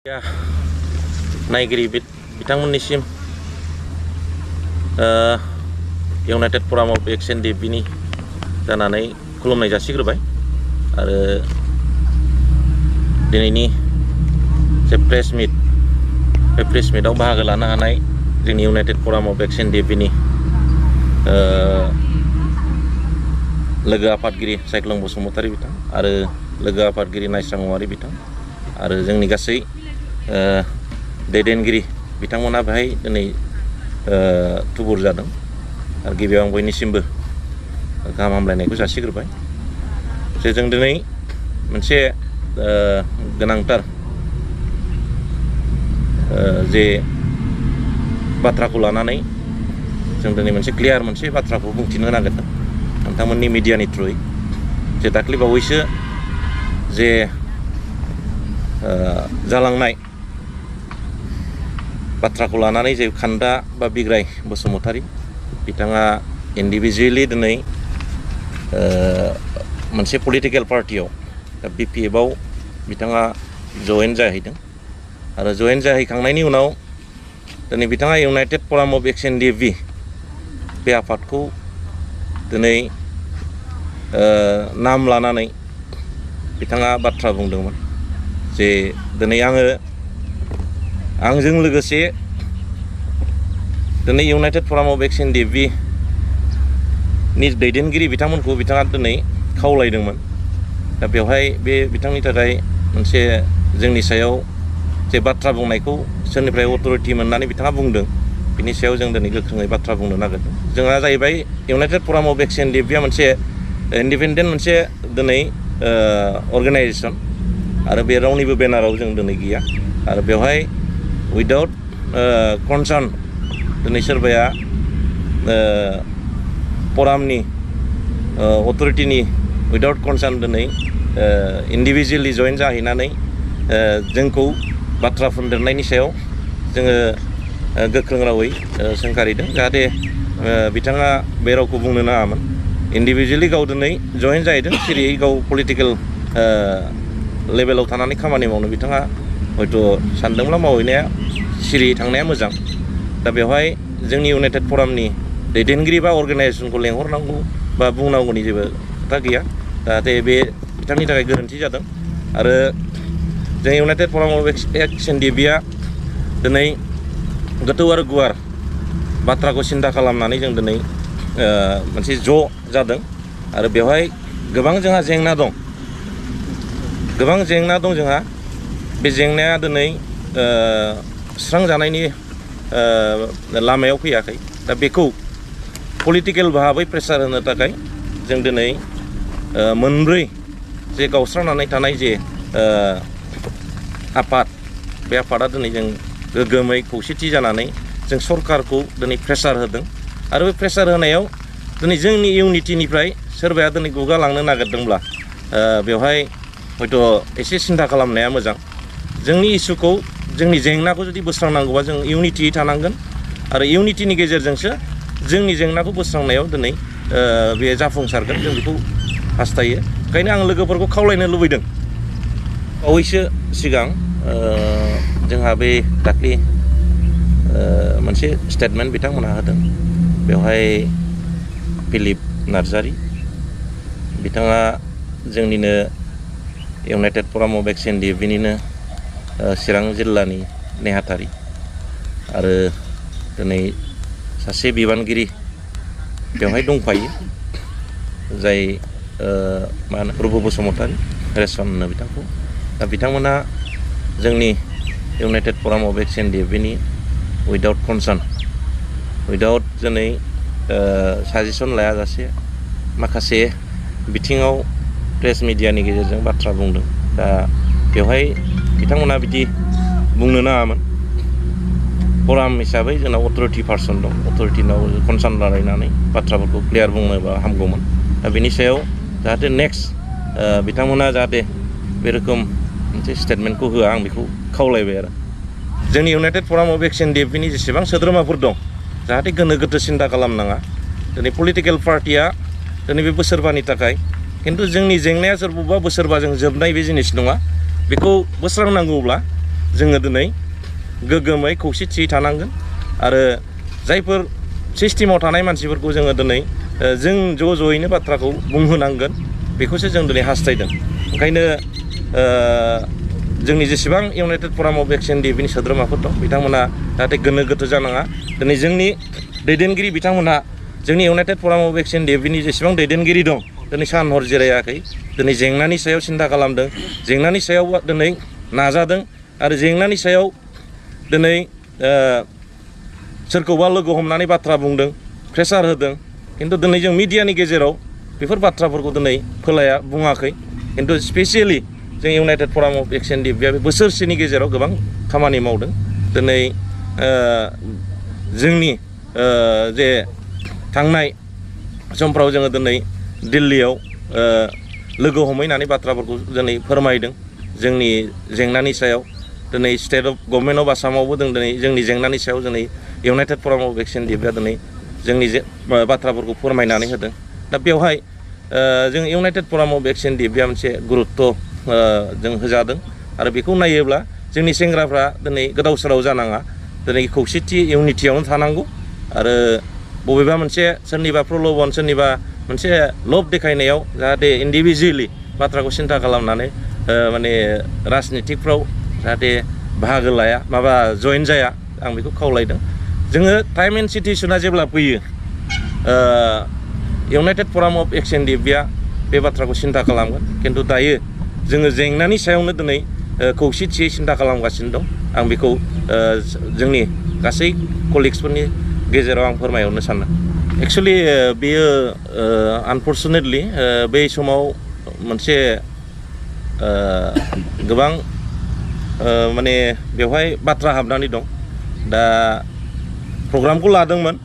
नायगिरि बिथांमोननिसिम United forum of action डिबिनि जानानै खुलुमनाय जासिग्रोबाय आरो दिनैनि जे प्रेस मिट बे प्रेस मिटआव बाहागो लानो हानाय जोंनि इउनाइटेड फराम अफ एक्सन डिबिनि लोगो आफादगिरि सायख्लं बसुमतारी बिथां आरो लोगो आफादगिरि नायस्रां औवारी बिथां आरो जोंनि गासै दैदेनगिरि बिथांमोना बेहाय दिनै थुबुर जादों आरो गिबियाव आं बयनिसिमबो गाहाम हामलायनायखौ जासिग्रोबाय जे जों दिनै मोनसे गोनांथार जे बाथ्राखौ लानानै जों दिनै मोनसे क्लियार मोनसे बाथ्राखौ बुंथिनो नागिरदों नोंथांमोननि मिडियानि थ्रुयै जे दाख्लै बावैसो जे जालांनाय बाथ्राखौ लानानै जे खान्दा बा बिग्राय बसुमतारी बिथाङा इन्डिभिजुवेलि दिनै मोनसे पलिटिकेल पार्टियाव दा बिपिएफआव बिथाङा जयेन जाहैदों आरो जयेन जाहैखांनायनि उनाव दिनै बिथाङा इउनाइटेड फराम अफ एक्सन डिबि बे आफादखौ दिनै नाम लानानै बिथाङा बाथ्रा बुंदोंमोन जे दिनै आंजों लोगोसे दिनै इउनाइटेड फराम अफ एक्सन डिबि नि दैदेनगिरि बिथांमोनखौ बिथाङा दिनै खावलायदोंमोन दा बेवहाय बे बिथांनि थाखाय मोनसे जोंनि सायाव जे बाथ्रा बुंनायखौ सोरनिफ्राय अथरिटि मोननानै बिथाङा बुंदों बिनि सायाव जों दिनै गोख्रोङै बाथ्रा बुंनो नागिरदों जोंहा जाहैबाय इउनाइटेड फराम अफ एक्सन डिबिआ मोनसे इन्डिपेन्डेन्ट मोनसे दिनै अर्गेनाइजेसन आरो बे रावनिबो बेनाराव जों दिनै गैया आरो बेवहाय उइदाउट कनसार्न दिनै सोरबाया फरामनि अथरिटिनि उइदाउट कनसार्न दिनै इन्डिभिजुवेलि जयेन जाहैनानै जोंखौ बाथ्रा बुंदेरनायनि सायाव जोङो गोख्रों रावै सोंखारिदों जाहाथे बिथाङा बे रावखौ बुंनो नाङामोन इन्डिभिजुवेलि गाव दिनै जयेन जाहैदों सिरियै गाव पलिटिकेल लेभेलाव थानानै खामानि मावनो बिथाङा हयथ' सानदोंब्ला मावहैनाया सिरियै थांनाया मोजां दा बेवहाय जोंनि इउनाइटेड फरामनि दैदेनगिरि बा अर्गेनाइजेसनखौ लेंहरनांगौ बा बुंनांगौनि जेबो खोथा गैया जाहाथे बे बिथांनि थाखाय गोरोन्थि जादों आरो जों इउनाइटेड फराम अफ एक्सन डिबिआ दिनै गोथौ आरो गुवार बाथ्राखौ सिन्था खालामनानै जों दिनै मोनसे ज' जादों आरो बेवहाय गोबां जोंहा जेंना दं जोंहा बे जेंनाया दिनै सुस्रांजानायनि लामायाव फैयाखै दा बेखौ पलिटिकेल भाबै प्रेसार होनो थाखाय जों दिनै मोनब्रै जे गावस्रानानै थानाय जे आफाद बे आफादा दिनै जों गोग्गोमै खौसेथि जानानै जों सरकारखौ दिनै प्रेसार होदों आरो बे प्रेसार होनायाव दिनै जोंनि इउनिटिनिफ्राय सोरबाया दिनै गुगालांनो नागिरदोंब्ला बेवहाय हयथ' एसे सिन्था खालामनाया मोजां जोंनि इसुखौ जोंनि जेंनाखौ जुदि बोस्रांनांगौबा जों इउनिटियै थानांगोन आरो इउनिटिनि गेजेरजोंसो जोंनि जेंनाखौ बोस्रांनायाव दिनै बे जाफुंसारगोन जों बेखौ हास्थायो ओंखायनो आं लोगोफोरखौ खावलायनो लुबैदों बावैसो सिगां जोंहा बे दाख्लि मोनसे स्टेटमेन्ट बिथांमोनहा होदों बेवहाय फिलिप नार्जारी बिथाङा जोंनिनो इउनाइटेड फराम अफ एक्सन डिबिनिनो चिरां जिल्लानि नेहाथारि आरो दिनै सासे बिबानगिरि बेवहाय दंफायो जाय मा होनो प्रभु बसुमतारी रेसन होनो बिथांखौ दा बिथांमोना जोंनि इउनाइटेड फराम अफ एक्सन डिबिनि उइदाउट कनसार्न उइदाउट दिनै साजेसन लायाजासे माखासे बिथिङाव प्रेस मिडियानि गेजेरजों बाथ्रा बुंदों दा बेवहाय बिथांमोना बिदि बुंनो नाङामोन फराम हिसाबै जोंनाव अथरिटि पार्सन दं अथरिटिनाव कनसार्न लालायनानै बाथ्राफोरखौ क्लियार बुंनोबा हामगौमोन दा बेनि सायाव जाहाथे नेक्स्ट बिथांमोना जाहाथे बे रोखोम मोनसे स्टेटमेन्टखौ होआ आं बेखौ खावलायबाय आरो जोंनि इउनाइटेड फराम अफ एक्सन डिबिनि जेसेबां सोद्रोमाफोर दं जाहाथे गोनो गोथो सिन्था खालामनाङा दिनै पलिटिकेल पार्टिया दिनै बे बोसोरबानि थाखाय खिन्थु जोंनि जेंनाया सोरबा बोसोरबाजों जोबनाय बे जिनिस नङा बेखौ बोस्रांनांगौब्ला जोङो दिनै गोग्गोमै खौसेथियै थानांगोन आरो जायफोर सिस्टेमाव थानाय मानसिफोरखौ जोङो दिनै जों ज'यैनो बाथ्राखौ बुंहोनांगोन बेखौसो जों दिनै हास्थायदों। ओंखायनो जोंनि जेसेबां इउनाइटेड फराम अफ एक्सन डिएफिनि सोद्रोमाफोर दं बिथांमोना जाहाथे गोनो गोथो जानाङा। दिनै जोंनि दैदेनगिरि बिथांमोनहा जोंनि इउनाइटेड फराम अफ एक्सन डिएफिनि जेसेबां दैदेनगिरि दं दिनै सान हर जिरायाखै। दिनै जेंनानि सायाव सिन्था खालामदों, जेंनानि सायाव दिनै नाजादों आरो जेंनानि सायाव दिनै सोरखौबा लोगो हमनानै बाथ्रा बुंदों, प्रेसार होदों। खिन्थु दिनै जों मिडियानि गेजेराव बेफोर बाथ्राफोरखौ दिनै फोलाया बुङाखै। खिन्थु स्पेसियेलि जों इउनाइटेड फराम अफ एक्सन डिएफिआ बे बोसोरसेनि गेजेराव गोबां खामानि मावदों। दिनै जोंनि जे थांनाय समफ्राव जोङो दिनै दिल्लीयाव लोगो हमहैनानै बाथ्राफोरखौ दिनै फोरमायदों जोंनि जेंनानि सायाव। दिनै स्टेट अफ गभर्नमेन्ट अफ आसामावबो दिनै जोंनि जेंनानि सायाव दिनै इउनाइटेड फराम अफ एक्सन डिएफिआ दिनै जोंनि बाथ्राफोरखौ फोरमायनानै होदों। दा बेवहाय जों इउनाइटेड फराम अफ एक्सन डिएफिआ मोनसे गुरुत्त जों होजादों आरो बेखौ नायोब्ला जोंनि सेंग्राफ्रा दिनै गोदाव सोराव जानाङा, दिनै खौसेथि इउनिटियावनो थानांगौ आरो बबेबा मोनसे सोरनिबा प्रल'भन सोरनिबा मोनसे लब देखायनायाव जाहाथे इन्डिभिजुवेलि बाथ्राखौ सिन्था खालामनानै माने राजनितिकफ्राव जाहाथे बाहागो लाया जयेन जाया आं बेखौ खावलायदों। जोङो टाइम एन्ड सिटुएसना जेब्ला फैयो इउनाइटेड फराम अफ एक्सन डिएफिआ बे बाथ्राखौ सिन्था खालामगोन। खिन्थु दायो जोङो जेंनानि सायावनो दिनै खौसेथियै सिन्था खालामगासिनो दं। आं बेखौ जोंनि गासै कलिग्सफोरनि गेजेराव आं फोरमायहरनो सानदों। एक्सुवेलि बेयो आनफर्चुनेटलि बै समाव मोनसे गोबां माने बेवहाय बाथ्रा हाबनानै दं। दा प्रग्रामखौ लादोंमोन,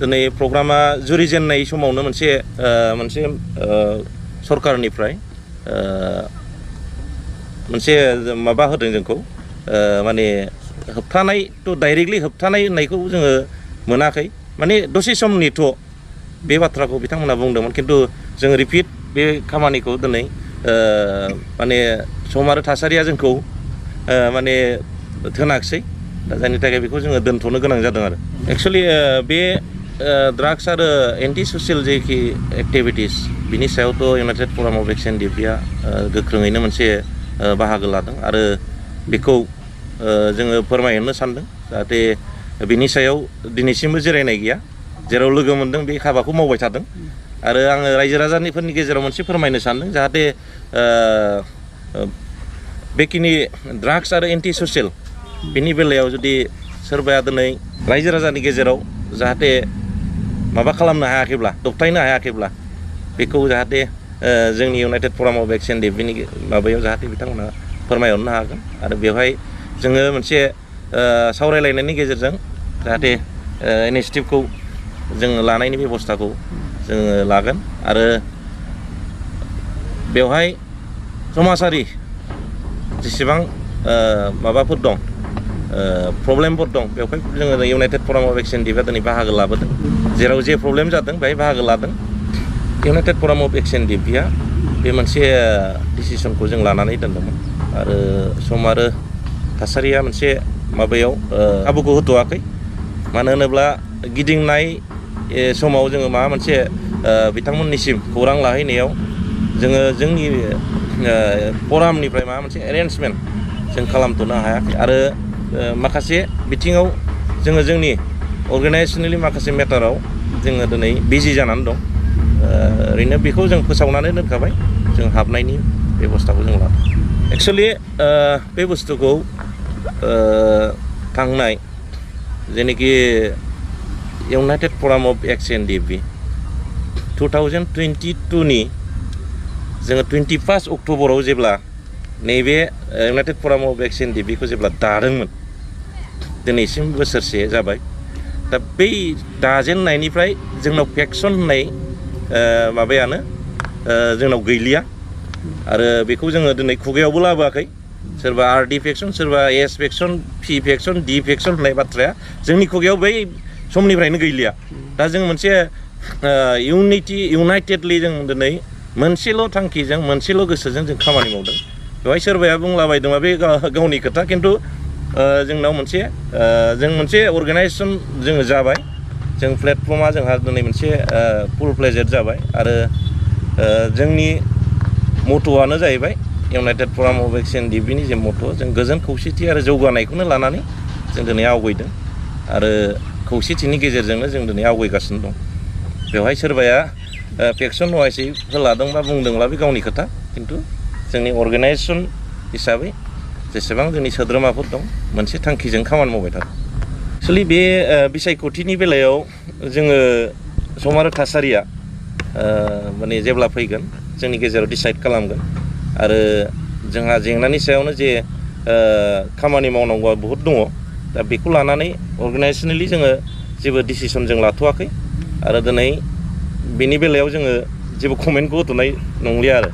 दिनै प्रग्रामा जुरिजेननाय समावनो मोनसे सरकारनिफ्राय मोनसे माबा होदों जोंखौ माने होबथानाय डाइरेक्टलि होबथानाय होननायखौ जोङो मोनाखै। माने दसे सम नेथ' बे बाथ्राखौ बिथांमोना बुंदोंमोन। खिन्थु जों रिपिट बे खामानिखौ दिनै माने सम आरो थासारिया जोंखौ माने थोनाखिसै। दा जायनि थाखाय बेखौ जोङो दोनथ'नो गोनां जादों आरो। एक्सुवेलि बे ड्राग्स आरो एन्टि ससियेल जेखि एक्टिभिटिस बिनि सायावथ' इउनाइटेड फराम अफ एक्सन डिएफिआ गोख्रोङैनो मोनसे बाहागो लादों आरो बेखौ जोङो फोरमायहरनो सानदों जाहाथे बिनि सायाव दिनैसिमबो जिरायनाय गैया। जेराव लोगो मोन्दों बे हाबाखौ मावबाय थादों आरो आङो रायजो राजाफोरनि गेजेराव मोनसे फोरमायनो सानदों जाहाथे बेखिनि ड्राग्स आरो एन्टि ससियेल बिनि बेलायाव जुदि सोरबाया दिनै रायजो राजानि गेजेराव जाहाथे माबा खालामनो हायाखैब्ला दबथायनो हायाखैब्ला बेखौ जाहाथे जोंनि इउनाइटेड फराम अफ एक्सन डिएफिनि माबायाव जाहाथे बिथांमोना फोरमायहरनो हागोन आरो बेवहाय जोङो मोनसे सावरायलायनायनि गेजेरजों जाहाथे इनिशिएटिभखौ जोङो लानायनि बेबस्थाखौ जोङो लागोन आरो बेवहाय समाजारि जेसेबां माबाफोर दं प्रब्लेमफोर दं बेवहाय जोङो इउनाइटेड फराम अफ एक्सन डिएफिआ दिनै बाहागो लाबोदों। जेराव जे प्रब्लेम जादों बेहाय बाहागो लादों। इउनाइटेड फराम अफ एक्सन डिएफिआ बे मोनसे डिसिसनखौ जों लानानै दोनदोंमोन आरो सम आरो थासारिया मोनसे माबायाव खाबुखौ होथ'वाखै। मानो होनोब्ला गिदिंनाय समाव जोङो माबा मोनसे बिथांमोननिसिम खौरां लाहैनायाव जोङो जोंनि फरामनिफ्राय माबा मोनसे एरेन्जमेन्ट जों खालामथ'नो हायाखै आरो माखासे बिथिङाव जोङो जोंनि अर्गानाइजेसनेलि माखासे मेटाराव जोङो दिनै बिजि जानानै दं। ओरैनो बेखौ जों फोसावनानै दोनखाबाय, जों हाबनायनि बेबस्थाखौ जों लादों। एक्सुवेलि बे बुस्थुखौ थांनाय जेनोखि इउनाइटेड फराम अफ एक्सन डिएफि 2022नि जोङो 21 अक्ट'बराव जेब्ला नैबे इउनाइटेड फराम अफ एक्सन डिएफिखौ जेब्ला दादोंमोन दिनैसिम बोसोरसे जाबाय। दा बै दाजेननायनिफ्राय जोंनाव फेक्सन होननाय माबायानो जोंनाव गैलिया आरो बेखौ जोङो दिनै खुगायावबो लाबोआखै। सोरबा आर डि फेक्सन, सोरबा एस फेक्सन, पि फेक्सन, डि फेक्सन होननाय बाथ्राया जोंनि खुगायाव बै समनिफ्रायनो गैलिया। दा जों मोनसे इउनाइटेडलि जों दिनै मोनसेल' थांखिजों मोनसेल' गोसोजों जों खामानि मावदों। बेवहाय सोरबाया बुंलाबायदोंबा बे गावनि खोथा, खिन्थु जोंनाव मोनसे अर्गानाइजेसन जोङो जाबाय जों प्लेटफर्मा जोंहा दिनै मोनसे फुल फ्लेजेड जाबाय आरो जोंनि मट'आनो जाहैबाय united forum of action D बिनि जे मट' जों गोजोन खौसेथि आरो जौगानायखौनो लानानै जों दिनै आवगायदों आरो खौसेथिनि गेजेरजोंनो जों दिनै आवगायगासिनो दं बेवहाय सोरबाया फेक्सन वाइसै लादों बा बुंदोंब्ला बे गावनि खोथा खिन्थु जोंनि अर्गानाइजेसन हिसाबै जेसेबां जोंनि सोद्रोमाफोर दं मोनसे थांखिजों खामानि मावबाय थादों एक्सुवेलि बे बिसायख'थिनि बेलायाव जोङो सम आरो थासारिया माने जेब्ला फैगोन जोंनि गेजेराव डिसाइड खालामगोन आरो जोंहा जेंनानि सायावनो जे खामानि मावनांगौआ बहुद दङ दा बेखौ लानानै अर्गानाइजेसनेलि जोङो जेबो डिसिसन जों लाथ'वाखै आरो दिनै बेनि बेलायाव जोङो जेबो कमेन्टखौ होथ'नाय नंलिया आरो